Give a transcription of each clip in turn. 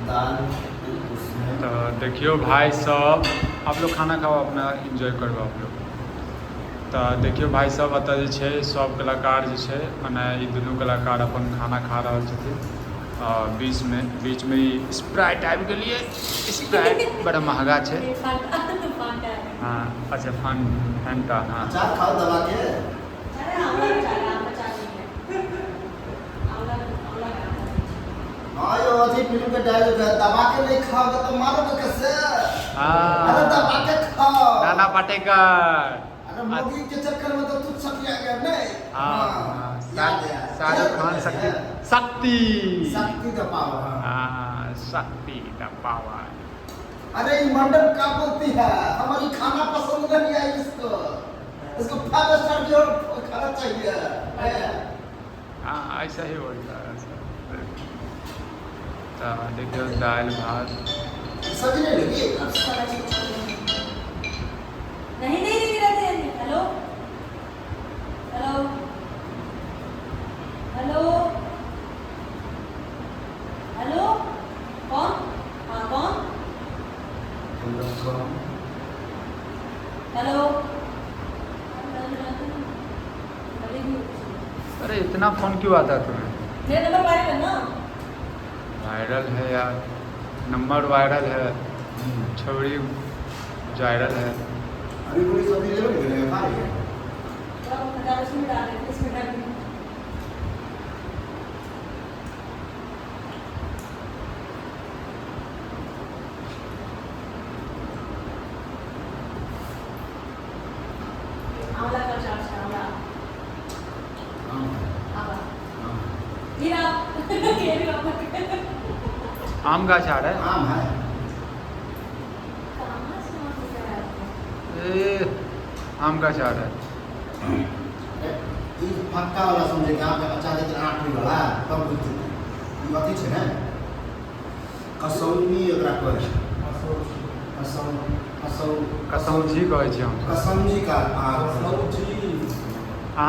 दाल उसमें। तो देखियो भाई सब, आप लोग खाना खाओ, अपना एंजॉय करू आप लोग। तऽ देखियौ भाई सब, एतऽ जे छै सब कलाकार जे छै, मने ई दुनू कलाकार अपन खाना खा रहल छथिन। आ बीचमे ई स्प्राइट आबि गेलियै। स्प्राइट बड़ा महगा छै। फांटा। हँ, अच्छा, फैंटा, हाँ। अचार खाओ दबा के। अरे, आंवला का चार है, आम का चार नहीं है। आंवला, आंवला का आम। हाँ, यो अथी फिल्म के डायलॉग है, दबा के नहीं खाओगे तो मारोगे कैसे? अरे, दबा के खाओ। नाना पाटेकर। अरे, मोगी के चक्कर में तो तू सकिया गया नहीं। हाँ, याद है। शाहरुख खान, शक्ति, शक्ति। शक्ति का पावर, हाँ। हाँ, शक्ति the power. अरे, ये मंडल का बोलती है, हमारी खाना पसंद नहीं आई इसको, इसको फाइव स्टार की और खाना चाहिए है। हाँ, ऐसा ही बोलता है ऐसा। तऽ देखियौ, दालि भात। सब्जी नहीं लगी। अब सारा चीज़। नहीं नहीं नहीं रहते हैं। हेलो, हेलो, हेलो, हेलो, कौन? हाँ, कौन? हेलो। अरे, इतना फोन क्यों आता है तुम्हें? मेरा नंबर वायरल है ना। वायरल है यार, नंबर वायरल है, छौड़ी वायरल है। अभी पूरी सब्जी ले लो, खा रही है। थोड़ा खटारा उसमें डाल देते, इसमें डाल देते। आंवला का अचार है, आंवला। आंवला। ये रहा, ये भी आंवला। आम का अचार है। आम है। कहाँ से आम लेकर आए हो? ए, आम का अचार है। ई फक्का वाला समझे कि आम के अचार देते आँठी वाला, तब बुझते। ई अथी छै ने, कसौनी ओकरा कहै छै। कसौ कसौ। कसौजी कहै छी हम। कसौजी का। अहाँ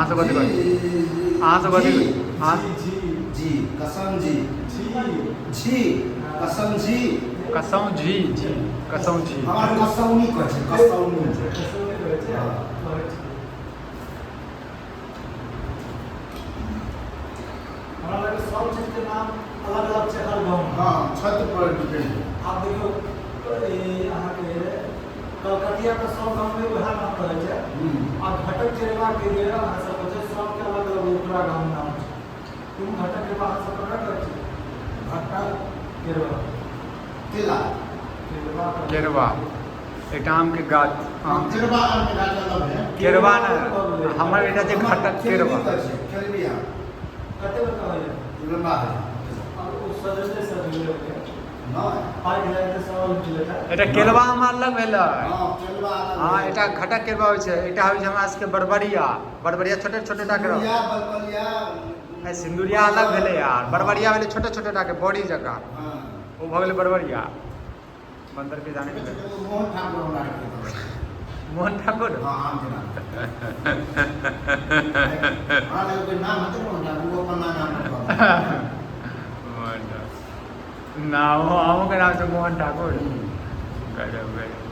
सब कथी कहै छी? अहाँ सब कथी? अहाँ जी, कसम जी, जी, कसम जी। कसौजी जी, कसौजी। हमार कसौनी कहै छै, कसौनी। हमरा लगे सब चीज के नाम अलग अलग छै हर गाँव में। हाँ, क्षेत्र पर डिपेंड। आब देखियौ, ई अहाँके कलकतिया के सब गाँव में वएह नाम कहै छै आ घटक चेरवा के जे अहाँ सब छै, सबके अलग अलग ओकरा गाँव में नाम छै। कोन घटक केरवा अहाँ सब ककरा कहै छै? घट्टा। केरवा। केला। केरवा। केरवा एकटा आमके गाछ, आम। केरवा आम के गाछ अलग है। केरवा ने, हमर एकटा छै घटक केरवा। खेलबी आम। कते बड़का होइए? लंबा है। आ ओ सजले सजले होइए। नहीं। पाकि जाइ तऽ सब मिलत। एकटा केलवा आम अलग भेलै। हाँ, केलवा अलग। हाँ, एकटा घटक केरवा होइ छै, एकटा होइ छै हमरा सबके बड़बरिया। बड़बरिया छोटे छोटे टा के रहै। सिंदूरिया, बलबलिया। ए, सिन्दूरिया अलग भेलै यार। बड़बरिया भेलै छोटे छोटे टा के, बड़ी जकाँ। ओ भऽ गेलै बड़बरिया। बन्दर के जाने के। मोहन ठाकुर हमरा आरके। मोहन ठाकुर। हाँ, आम के नाम। हमरा लगे कोई नाम हेतै मोहन ठाकुर, ओ अपन नाम रखल। मोहन ठाकुर नाम, अहूँके नाम छै मोहन ठाकुर। गजब गजब।